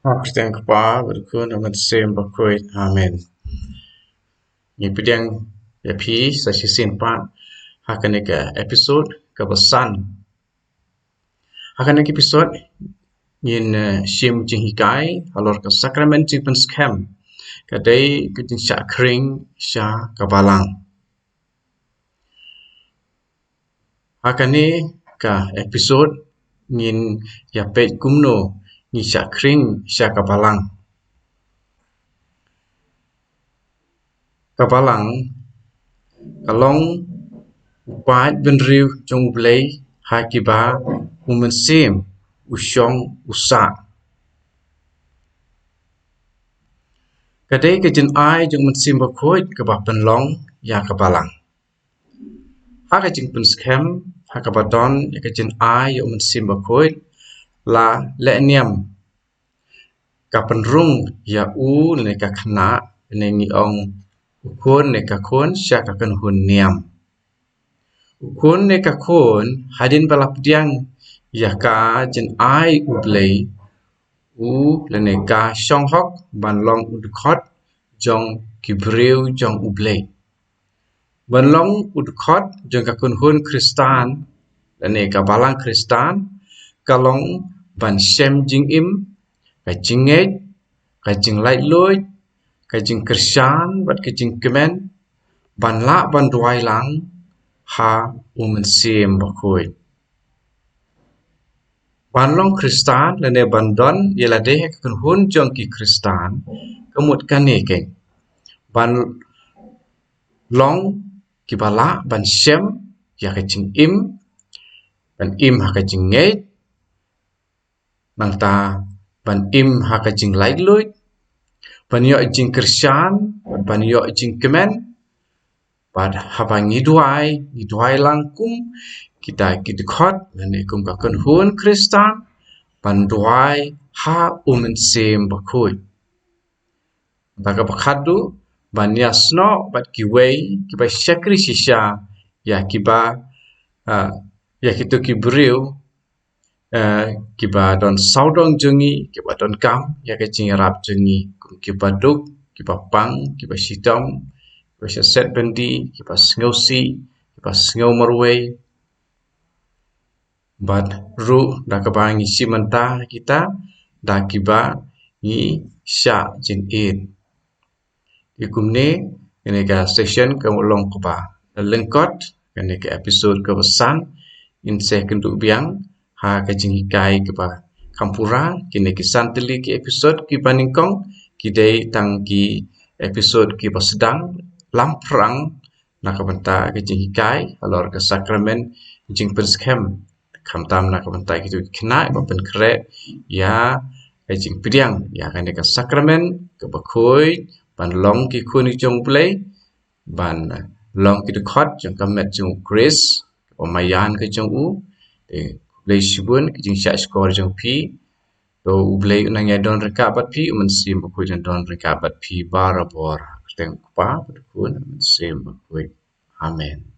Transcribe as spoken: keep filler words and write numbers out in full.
Ha ka kyrteng u Kpa bad u Khun bad u Mynsiem Bakhuid. Amen. Ngi pdiang ïa phi sa shisien pat ha kane ka episode kaba san. Ha kane ka episode ngin, eh, shim jinghikai halor ka sakramen jingpynskhem. Ka dei ka jingshah khring sha ka balang. Ha kane ka episode ngin ïa peit kumno ngi shah khring sha ka balang. Ka balang ka long u paid bynriew jong U Blei ha kiba u Mynsiem u shong u sah. Ka dei ka jingai jong u Mynsiem Bakhuid kaba pynlong ïa ka balang. Ha ka jingpynskhem ha kaba don ïa ka jingai ïa u Mynsiem Bakhuid, la leh niam ka pynrung ïa u ne ka khynnah, ne ngi ong u khun ne ka khun sha ka kynhun niam. U khun ne ka khun hadien ba la pdiang ïa ka jingai U Blei, u lane ka shong hok ban long u dkhot jong ki briew jong U Blei. Ban long u dkhot jong ka kynhun Khristan lane ka balang Khristan ka long ban shem jingim, ka jingngeit, ka jinglaitluid, ka jingkyrshan bad ka jingkmen, ban lah ban duwai lang ha u Mynsiem Bakhuid. Ban long Khristan lane ban don ïa lade ha ka kynhun jong ki Khristan ka mut kane keiñ. Ban long kiba lah ban shem ïa ka jingim, ban im ha ka jingngeit, nangta ban im ha ka jinglaitluid, ban ïoh jingkyrshan, ban ïoh jingkmen, bad haba ngi duwai, ngi duwai lang kum kita ki dkhot lane kum ka kynhun Khristan, ban duwai ha u Mynsiem Bakhuid. Bad kaba khatduh, ban ïasnoh bad kiwei kiba shakri shisha ïa kiba, ah, ïa kito ki briew, eh, kiba don sawdong jong ngi, kiba donkam ïa ka jingïarap jong ngi, kum kiba duk, kiba pang, kiba shitom, kiba shah set byndi, kiba sngewsih, kiba sngew marwei. Bad ruh da kaba ngi shim bynta kita da kiba ngi shah jingit. Te kumne kane ka session ka long kaba lyngkot, kane ka episode kaba san. Ngin sa ïakynduh biang ha ka jinghikai kaba kham pura. Kine ki san tylli ki episode kiba nyngkong ki dei tang ki episode kiba sdang lamphrang na ka bynta ka jinghikai halor ka sakramen jingpynskhem, khamtam na ka bynta kito ki khynnah ba pynkhreh ïa ka jingpdiang ïa kane ka sakramen kaba khuid ban long ki khun ki jong U Blei, ban long ki dkhot jong ka met jong U Khrist, kaba maïan ka jong u. Te khublei shibun ka jingshah shkor jong phi. To U Blei un nang ïa don ryngkat bad phi, u Mynsiem Bakhuid un don ryngkat bad phi barabor. Kyrteng U Kpa bad U Khun, Mynsiem Bakhuid. Amen.